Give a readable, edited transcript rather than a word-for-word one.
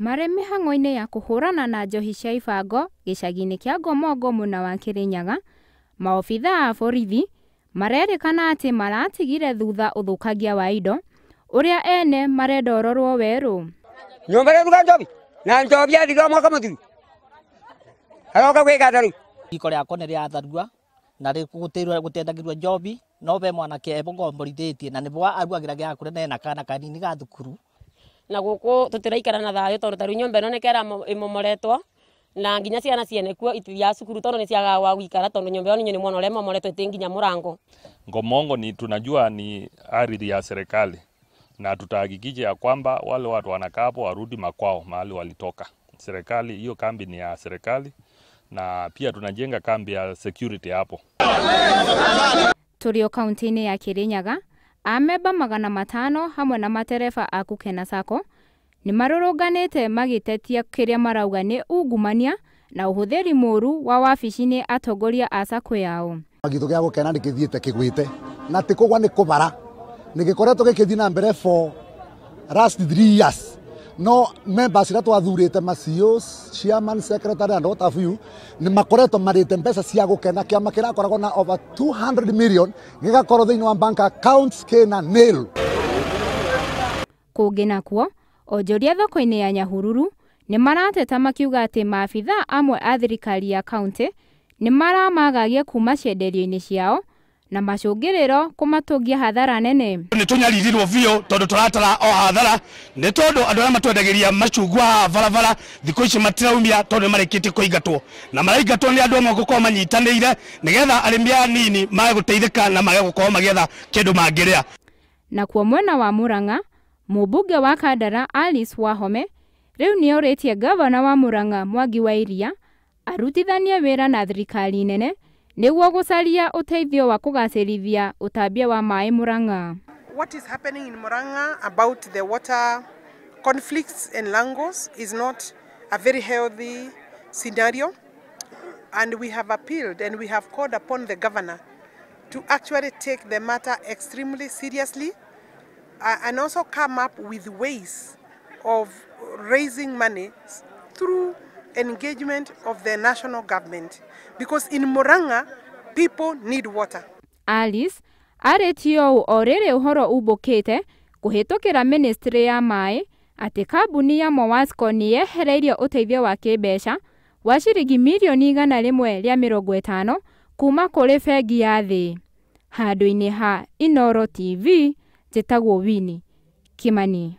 Marĩ mĩhang'o-inĩ ya kũhũrana na njohi cia ibango gĩcagi-inĩ kĩa Ngomongo mwena wa Kirinyaga, maobithaa a borithi marerĩkana atĩ maratigire thutha ũthũkangia wa indo ũrĩa ene marenda ũrorwo werũ. Nyũmba ĩruga njohi na njohi yathira mwaka mũthiru aroka gwĩka atĩa rĩu? Riko rĩakwa nĩ rĩatharua na gũtiendagĩrwo njohi no be mwanake ebũngomborithĩtie na nĩbwo aruagĩra gĩa kũrĩa na ena kana kanini ga thukuru. Na gũkũ tũtiraikara na thayũ tondũ ta rĩu nyũmba ĩno nĩkera ĩmomoretwo na nginya ciana ciene kuo itithiaga cukuru tondũ nĩciagaga gwa gũikara tondũ nyũmba ĩyo nĩ mwena ũrĩa ĩmomoretwo ĩtĩ nginya mũrango. Ngomongo ni tunajua ni ardhi ya serikali na tutahakikisha ya kwamba wale watu wanakaa hapo warudi makwao mahali walitoka. Serikali hiyo kambi ni ya serikali na pia tunajenga kambi ya security hapo. Tũrĩ o kaunti-inĩ ya Kirinyaga, amemba 500 hamwe na matereba a Kukena Sacco nĩmarũrũnganĩte magĩtetia kĩrĩa marauga nĩ ungumania na ũhũthĩri mũru wa wabici nĩ atongoria a sacco yao. Gĩtũ gĩa gũkena nĩkĩthiĩte kĩgwĩte na ti kũgwa nĩ kũbara nĩgĩkoretwo gĩkĩthiĩ na mbere for last 3 years no members iria twathurĩte ma CEOs, chairman, secretary and what have you nĩ makoretwo marĩte mbeca cia gũkena. Kĩama kĩrakoragwo na over 200 million gĩgakorwo thĩinĩ wa bank accounts kĩna nil. Kũngĩ nakuo onjoria thoko-inĩ ya Nyahururu nĩ marateta makiuga atĩ maabithaa amwe a thirikari ya kaunti nĩ maramagagia kuma cienderio-inĩ ciao na macũngĩrĩro kũmatũngia hathara nene. Nĩ tũnyaririrwo biũ tondũ tũratara o hathara nĩ tondũ andũ arĩa matwendagĩria macungwa haha barabara thikũ ici matiraumia tondũ nĩ marĩkĩtie kũingatwo na maraingatwo nĩ andũ amwe gũkorwo manyitanĩire nĩgetha arĩmi aya anini mage gũteithĩka na mage gũkorwo magĩetha kĩndũ mangĩrĩa. Nakuo mwena wa Murang'a, mũmbunge wa Kandara Alice Wahome rĩu nĩorĩtie gavana wa Murang'a Mwangi wa Iria arutithanie wĩra na thirikari nene nĩguo gũcaria ũteithio wa kũgacĩrithia ũtambia wa maĩ Murang'a. What is happening in Murang'a about the water conflicts in Langos is not a very healthy scenario, and we have appealed and we have called upon the governor to actually take the matter extremely seriously and also come up with ways of raising money through engagement of the national government, because in Murang'a people need water. Alice arĩtie ũũ o rĩrĩ ũhoro umbũkĩte kũhĩtũkĩra ministry ya maĩ atĩ kambuni ya Mowasco nĩ yehereirio ũteithio wa kĩmbeca wa ciringi mirioni 150 kuma kũrĩ bengi ya thĩ. Handũ-inĩ ha Inooro TV, njĩtagwo Winnie Kimani.